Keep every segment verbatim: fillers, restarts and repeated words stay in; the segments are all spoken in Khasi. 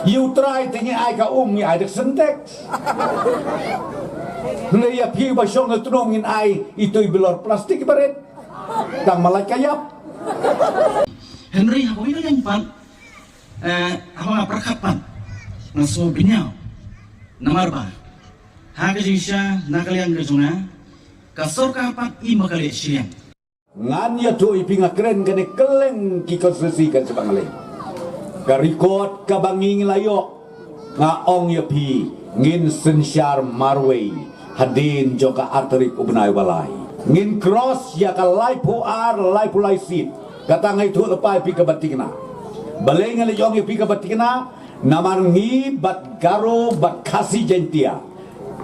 Ïa u trai te ngi ai ka um, ngi ai da ka Sintex. Hynrei ïa phi ba shong ha tnum ngin ai itu i bilor plastik barit. Tang ma lait ka ïap. Hynrei haba ïa ka ïap pat, eh, haba nga pyrkhat pat, nga sngew bniah. Namar ba ha ka jingshisha na ka liang ka jong nga, ka sorkar pat im ba ka leh shiliang. Ngan ïathuh ïa phi, nga kren kane kylleng ki constituency kan shu ba nga leh. Ka record kaba ngi la ïoh, nga ong ïa phi, ngin synshar marwei hadien jong ka ar tarik u bnai ba lai. Ngin cross ïa ka laiphew ar, laiphew lai seat. Kata nga ïathuh lypa ïa phi kaba thikna. Balei nga la ong ïa phi kaba thikna? Namar ngi bad Garo bad Khasi Jaintia,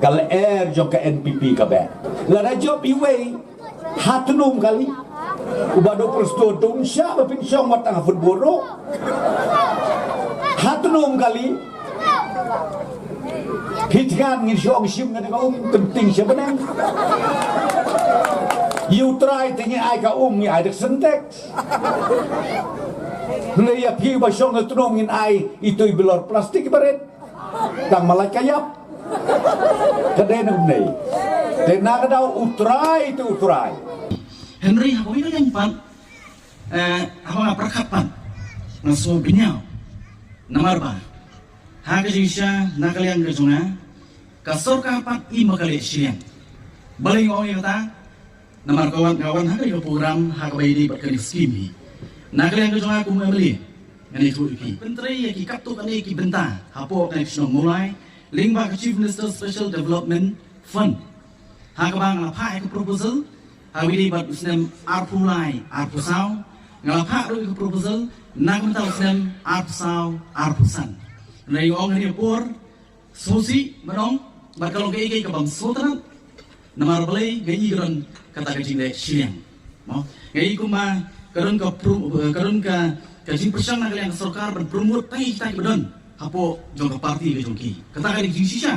ka lyer jong ka N P P ka beh. Lada jop iwei, ha tnum kali. Uba duk Prestone dum shah ba pynshong wat tang ha football ruh. Ha tnum kali. Phi thngan ngin shong shim ngan ka um kynting sha bneng. Ïa u trai te ngi ai ka um, ngi ai da ka Sintex. Hynrei ïa phi ba shong ha tnum ngin ai itu i bilor plastik barit. Tang ma lait ka ïap. Ka dei na kumne. Te na ka daw u trai te u trai. Hynrei haba ïa ka ïap pat, eh, haba nga pyrkhat pat, nga sngew bniah. Namar ba ha ka jingshisha na ka liang ka jong nga, ka sorkar pat im ba ka leh shiliang. Balei nga ong ïa kata? Namar ka wan, nga wan ha ka program ha kaba ïadei bad kane ka skim hi. Na ka liang ka jong nga kum u M L A, ngan ïathuh ïa phi. Pyntrei ïa ki katto katne ki bynta hapoh kane ka shnong Mawlai lyngba ka Chief Minister Special Development Fund. Ha kaba nga la phah ïa ka proposal ha kaba ïadei bad u snem arphew lai arphew saw. Nga la phah ruh ïa ka proposal na ka bynta u snem arphew saw arphew san. Nga ong ha kane ka por, sngewsih, mynno, bad ka long kaei kaei ka bym sngewtynnat. Namar balei? Nga i ka don kata ka jingleh shiliang. Mo? Nga i kumba ka don ka prom-, ka don ka, ka jingpyrshang na ka liang ka sorkar ban promote tang ïa kita kiba don hapoh jong ka party ka jong ki. Kata ka dei ka jingshisha.